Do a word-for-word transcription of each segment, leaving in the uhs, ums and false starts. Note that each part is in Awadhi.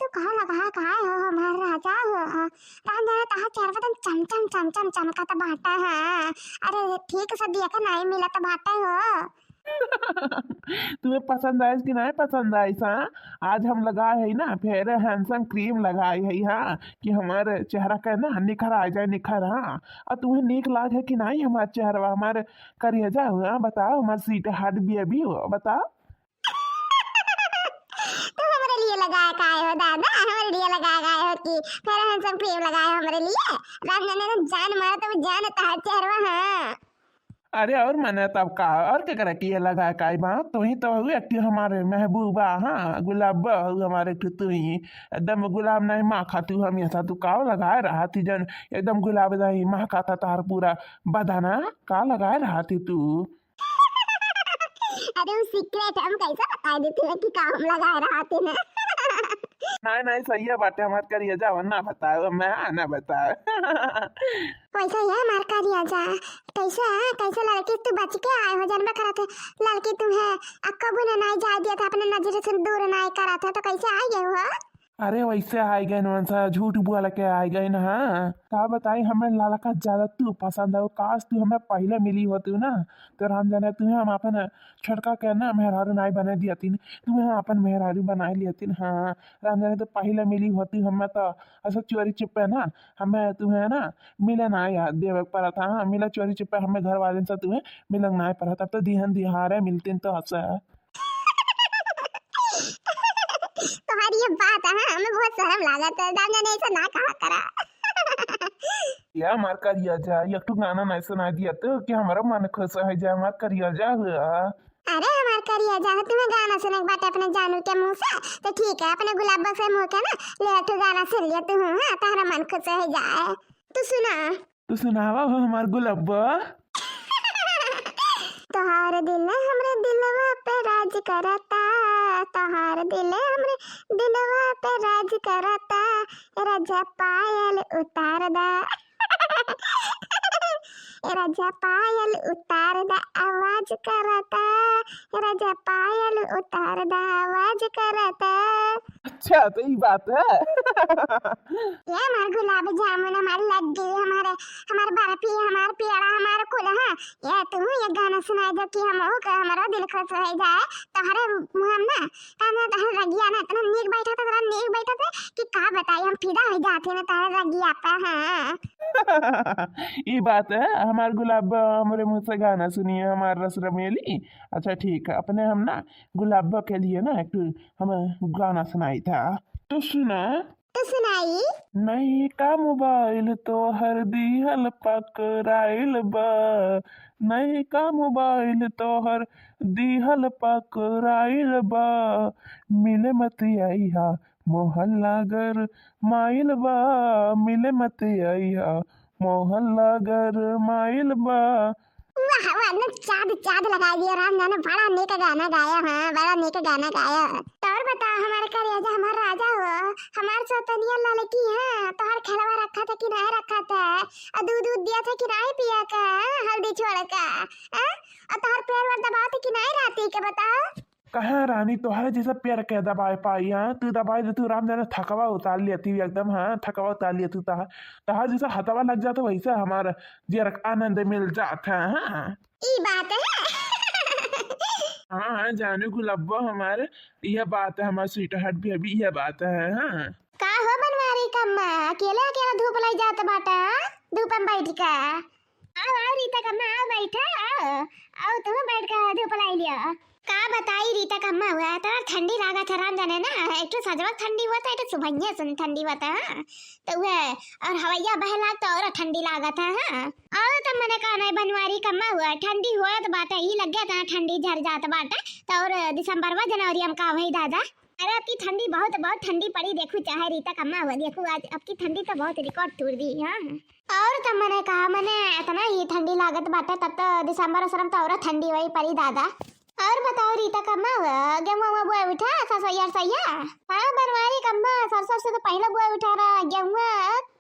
तू कहाँ लगा है, कहाँ हो हमार राजा हो? राम जाने तहार चेहरा एकदम चम चम चम चम चमकत बाटे है। अरे ठीक से देख नहीं मिलत बाटे हो। तुम्हें पसंद आइस कि नहीं पसंद आइस? हाँ, आज हम लगाए है ना फेयर हैंडसम क्रीम लगाए है, हाँ, कि हमारे चेहरा का ना निखर आ जाए, निखर। हाँ, और तुम्हें नीक लाग है कि नहीं हमार चेहरा, हमार करिया जा हुआ, बताओ, हमार स्वीट हार्ट बेबी हो, बताओ। तू हमरे लिए लगाए का आए हो दादा, हमरे लिए लगाए का आए हो कि फेयर हैंडसम क्रीम लगाए हो हमरे लिए? राम जाने ना जान मारो तो जान तहार चेहरवा। हाँ। अरे और मने तब का, और केकरा किए लगाए का आए बा? तू ही तो हऊ एक ठे हमारे महबूबा, हाँ, गुलाब हऊ हमारे एक ठे तू ही। एकदम गुलाब नहीं माखा तू हमेशा, तू काव लगाए रहा थी जन, एकदम गुलाब नहीं माखा था तार पूरा बदाना, का लगाए रहा थी तू? अरे वो सीक्रेट हम कैसे बताए देते हैं कि काम लगा रहा थे ना। नहीं नहीं, सही है बाटे, हमार करिया जावा ना बताओ, मैं ना बताओ। वैसे ये हमार करिया जा, कैसे है, कैसे लड़की तू बच के आए हो, जनबे करत है लड़की तुम्हें अक्का बुने नहीं जाए दिया था, अपने नजर से दूर नहीं करा था, तो कैसे आ गए हो? अरे वैसे आइ गइन वंसा, झूठ बोल के आइ गइन। हाँ, का बताई, हमें ललका ज्यादा तू पसंद है। काश तू हमें पहिले मिली होती ना, तो राम जाने तुम्हें हम अपन छोटका के ना मेहरारू नाई बना दियतिन, तुम्हें हम अपन मेहरारू बनाए लियतिन। हाँ, राम जाने तो पहिले मिली होती हमें तो ऐसा चोरी चुप्पे ना, हमें तुम्हें ना मिले ना याद देवे के पड़त। हाँ, मिले चोरी चुप्पे हमें घर वाले से तुम्हें मिले ना पड़त। अब तो दिहन दिहाड़े मिलतिन तो हंसे। तुम्हारी ये बात है, हाँ, हमें बहुत शर्म लागत है, राम जाने ऐसा ना कहा करा। या हमार करिया जा, एक ठो गाना नहीं सुना दिया तो कि हमारा मन खुश हो जाए, हमार करिया जा हुआ। अरे हमार करिया जा, तुम्हें गाना सुने के बाटे अपने जानू के मुंह से, तो ठीक है, अपने गुलाब से मुंह के ना ले एक ठो गाना सुन लिया तू, हाँ, तुम्हारा मन खुश हो जाए। तू सुना। तो सुनावा हो हमार गुलब्बा। तोहार दिल हमरे दिलवा पे राज करता, तोहार दिल हमरे दिलवा पे राज करता, राजा पायल उतार दा। राजा पायल उतार दा, आवाज करता, राजा पायल उतार दा, आवाज करता। अच्छा, तो ई बात है। ये हमार गुलाब जामुन हमार लड्डू, हमारे, हमार बर्फी, हमार पेड़ा, हमार कुल, हाँ। ये तू ये गाना सुनाई दो कि हम हो के हमारो दिल खुश हो जाए। तोहरे मुँह में ना, तहरे, तहरे रगिया ना इतना नीक बैठा था, इतना नीक बैठा था कि का बताई, हम फिदा हो जाते ना तहरे रगिया पे, हाँ। ई बात है, हमार गुलाब हमरे मुँह से गाना सुनिए, हमार रस रमेली। अच्छा ठीक है, अपने हम ना गुलाब के लिए ना एक ठो हम गाना सुनाई था। तो सुना। तो सुनाई। नई का मोबाइल तोहर दिहल पकड़ाइल बा, नई का मोबाइल तोहर दिहल पकड़ाइल बा, मिले मत अइहा मोहल्ला गरमाइल बा, मिले मत अइहा मोहल्ला गरमाइल बा। वाह, वाह, न चाँद, चाँद लगाइ दिया राम जाने, बड़ा नीक गाना गाया, हाँ, बड़ा नीक गाना गाया। तो और बताओ, हमारे करेजा, हमार राजा हो, हमार सौतनिया ललकी, हाँ, तोहर खेलवा रखा था कि नहीं रखा था, और दूध, दूध दिया था कि नहीं पिया का, हाँ, हल्दी छोड़ का, हाँ? और तोहर पैर वैर दबावत कि नहीं राती के, बताओ? कहाँ रानी, तोहरे जैसा पैर के दबाए पाई, हाँ? तू दबाए दे, तू राम जाने थकवा उतार लिया तू एकदम, हाँ, थकवा उतार लिया तू। तोहर, तोहर जैसा हथवा लग जाता, वैसे हमार जियर आनंद मिल जात है, हाँ। ई बात है। हाँ, हाँ, जानू गुलब्बो हमार, यह बात है, हमार स्वीट हार्ट भी अभी यह बात है, हाँ। का हो बनवारी कम्मा, अकेले, अकेले धूप लाई जात बाटा, हाँ? धूप में बैठ के। आओ, आओ रीता कम्मा, आओ बैठा, आओ, आओ तुम बैठ के धूप लाई लिया। का बताई रीता कम्मा हुआ, तो ठंडी लागत है राम जाने ना, एक ठो सजवा ठंडी हुआ था, एक ठो सुबहिया सुन ठंडी हुआ था, हाँ। तो वह, और हवैया बहे लाग तो और ठंडी लागत है, हाँ। और तो मने का नहीं बनवारी कम्मा हुआ, ठंडी हुआ तो बाटे ही लग गया था, ठंडी झर जात बाटे, तो और दिसंबरवा जनवरी में का वही दादा। अरे, अब की ठंडी बहुत, बहुत ठंडी पड़ी, देखू चाहे रीता कम्मा हुआ, देखू आज अब की ठंडी तो बहुत रिकॉर्ड तोड़ दी, हाँ। और तो मने कहा, मने इतना ही ठंडी लागत बाटे, तब तो दिसंबर उसर में तो और ठंडी वही पड़ी दादा। और बताओ रीता कम्मा हुआ, गेहूं हुआ बोए उठा, सरसोईया, सरसोईया? हाँ, बनवारी कम्मा, सरसों से तो पहले बोए उठा रहा, गेहूं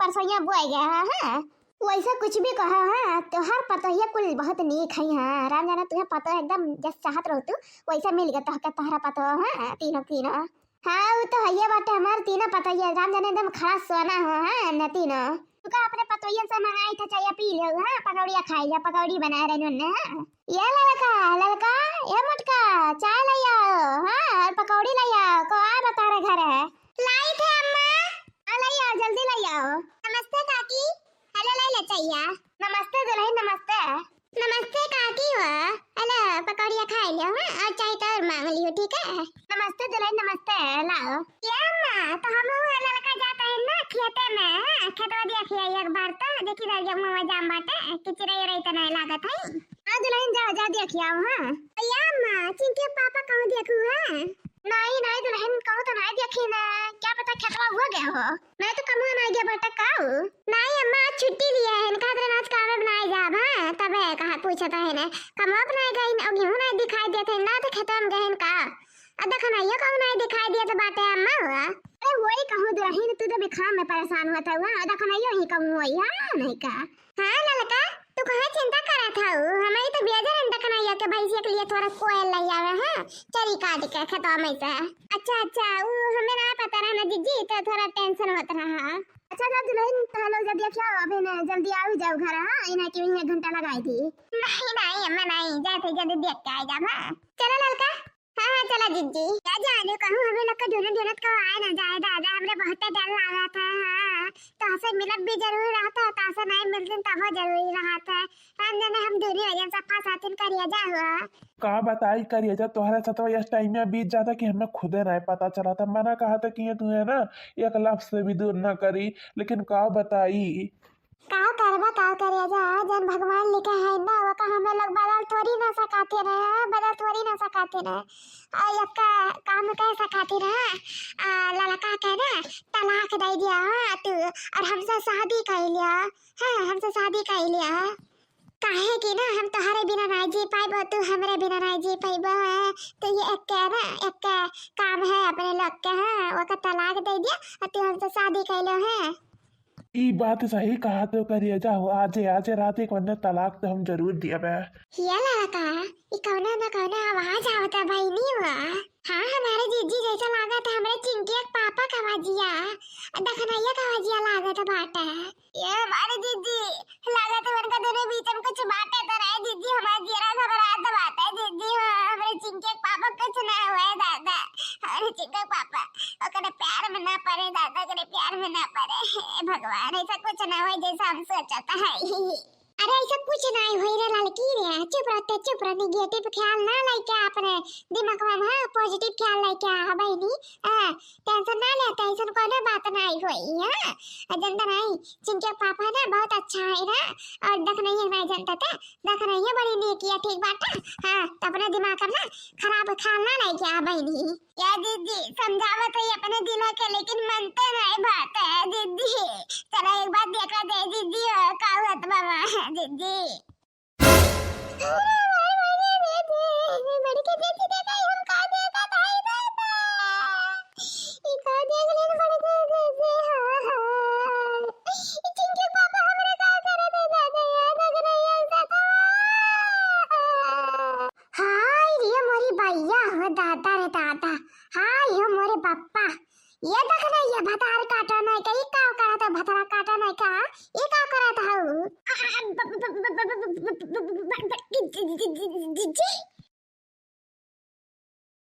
परसोईया बोए गया, हाँ, हाँ। वैसे कुछ भी कहो, हाँ, तोहार पतोहिया कुल बहुत नीक है, हाँ, राम जाने तुहे पतोह एकदम जस चाहत रहो तू, वैसे मिल गया तोहके तोहरा पतोह, हाँ, तीनों, तीनों। हाँ, उ तो हइये बाटे, हमार तीनों पतोहिया, राम जाने एकदम खड़ा सोना हो, हाँ, न तीनों। तू का अपने पतोहियन से मंगाई था, चाय पी ले, हाँ, पकौड़िया खाई जा, पकौड़ी बनाए रहे उन्ने, हाँ। ये ललका, ललका, ये मोटका, चाय ले आओ, हाँ, और पकौड़ी ले आओ, को आ बता रहे घर है। लाई थे अम्मा। हाँ, ले आओ, जल्दी ले आओ। नमस्ते काकी। हेलो, ले ले चैया। नमस्ते दुल्हन, नमस्ते। नमस्ते काकी हो। हेलो, पकौड़िया खाई लियो, हाँ? और चाहे तो और मांग लियो, ठीक है? नमस्ते दुल्हन, नमस्ते, लाओ। ये अम्मा, तो हम वो ललका जाता है ना खेते में, हाँ? खेतवा देखिए एक बार तो, देखी दे ये मुँह जाम बाटे, कि चिड़ै उड़ै तो नहीं लागत है। हाँ दुल्हन, जाओ, जाओ देखिए आओ, हाँ। ये अम्मा, चिंकी पापा कहूँ देखू, हाँ? नहीं, नहीं दुल्हन, कहूँ तो नहीं देखी ना, क्या पता खेतवा हुआ गया हो। नहीं तो कमुआ नहीं गया बाटे का हो? नहीं अम्मा, आज छुट्टी लिया है, इनका दिन आज काम में नहीं जाब, हाँ, तबे कहा पूछत है ने। कमुआ पे नहीं गई, और गेहूँ नहीं दिखाई देत है, ना तो खेतवा में गए हैं का। अब देखो ना, ये कहूँ नहीं दिखाई देत बाटे अम्मा हुआ। अरे वही कहूँ दुल्हन, तू तो बिखाम में परेशान हुआ था, हाँ, देखो ना, यो ही कहूँ वही, हाँ, नहीं का। हाँ ललका, तू कहाँ चिंता करत हऊ? हमारी तो बेजर अंदर कनाइया के भैंसिया के लिए थोड़ा कोयल ले आवे हैं, चरी काट के खेतवा में से। अच्छा, अच्छा, उ हमें ना पता रहा ना जिज्जी, तो थोड़ा टेंशन होत रहा। अच्छा, जा दुल्हन, तहलो जब देखिया, अबे ने जल्दी आओ जाओ घर, हाँ, इन्हें क्यों एक घंटा लगाई थी। नहीं, नहीं, अम्मा नहीं, जाते जल्दी देख के आ जा, हाँ। चलो ललका, हाँ, हाँ, चला जिज्जी। क्या जाने कहूँ हमें लोग का ढूंढत ढूंढत को आए ना जाए दादा, हमरे बहुत डर लगा था। हाँ, तो ऐसे मिलत भी जरूरी रहा था, तो ऐसे नहीं मिलते तब वो जरूरी रहा था। हम जाने हम दूरी वजह से फंसातिन करिया जा हुआ। का बताई करिया जा, तोहरा सतवा इस टाइम में बीत जाता कि हमें खुदे नहीं पता चला था। मना कहा था कि ये तू है ना, एक लफ्ज से भी दूर ना करी, लेकिन का बताई। का करबा, का करे जा, जन भगवान लिखे है ना, ओका हमें लोग बदल थोड़ी ना सकाते रहे, बदल थोड़ी ना सकाते रहे। आ, यक्का काम कह सकाते रहे, आ, ललका के ना तलाक दे दिया, हाँ, तू, और हमसे शादी कर लिया, हाँ, हमसे शादी कर लिया। काहे कि ना हम तोहरे बिना ना जी पाइबो, तू हमरे बिना ना जी पाइबो, हाँ, तो ये एक ना, एक काम है अपने लोग के, हाँ, ओका तलाक दे दिया और तू हमसे शादी कर लो, हाँ। ई बात सही कहा तो करिया जा हो, आजे, आजे रात एक वन्ने तलाक तो हम जरूर दियाबे। ये लड़का, ई कौनो न कौनो आवाज आवता बहिनी हुआ। हाँ, हमारे जीजी जैसा लागत है, हमरे चिंकिया के पापा का आवाजिया, दखनैया का आवाजिया लागत बाटे। ये हमारे जीजी, लागत है उनका दोनों बीच में कुछ बाटे तो रहे जीजी, हमारे जीरा घबरात बाटे जीजी, हाँ, हमरे चिंकिया के पापा कुछ ना हुआ है दादा, हमारे चिंकिया के पापा ओकरे प्यार में ना पड़े दादा, ओकरे प्यार में ना पड़े। हे भगवान, ऐसा कुछ ना होए जैसा हम सोचत है। अरे ऐसा कुछ नहीं होई रे लड़की रे, चुप रहते, चुप रह, नेगेटिव ख्याल ना लेके अपने दिमाग में, हाँ, पॉजिटिव ख्याल लेके आ बहिनी, हाँ, टेंशन ना लेते, ऐसा कोनो बात नहीं होई, हाँ। और जनता नहीं, चिंके पापा ना बहुत अच्छा है ना, और दखनैया नहीं जनता थे, दखनैया बड़ी नेकी है, ठीक बात है, हाँ, तो अपने दिमाग में ना खराब ख्याल ना लेके आ बहिनी। या दीदी, समझावत है अपने दिल के, लेकिन मनते नहीं बात है दीदी। चला एक बार देखा जाए दीदी, हो, का हुआ तो बाबा दीदी। अरे, अरे, अरे, अरे, अरे, बड़ी के दीदी देखा, हम का देखा था, दादा। ई का देख लेन बड़ी के दीदी, हाँ, हाँ। ई चिंकी पापा हमरे का करे दे, दादा, याद आ गया, याद आ गया। हाय रे मोरी भैया, हो दादा रे दादा, हाय हो मोरे पप्पा, ये देख ना, ये भतार काटा नहीं का, ये का करत है भतार काटा नहीं का, ये का करत हऊ? जी,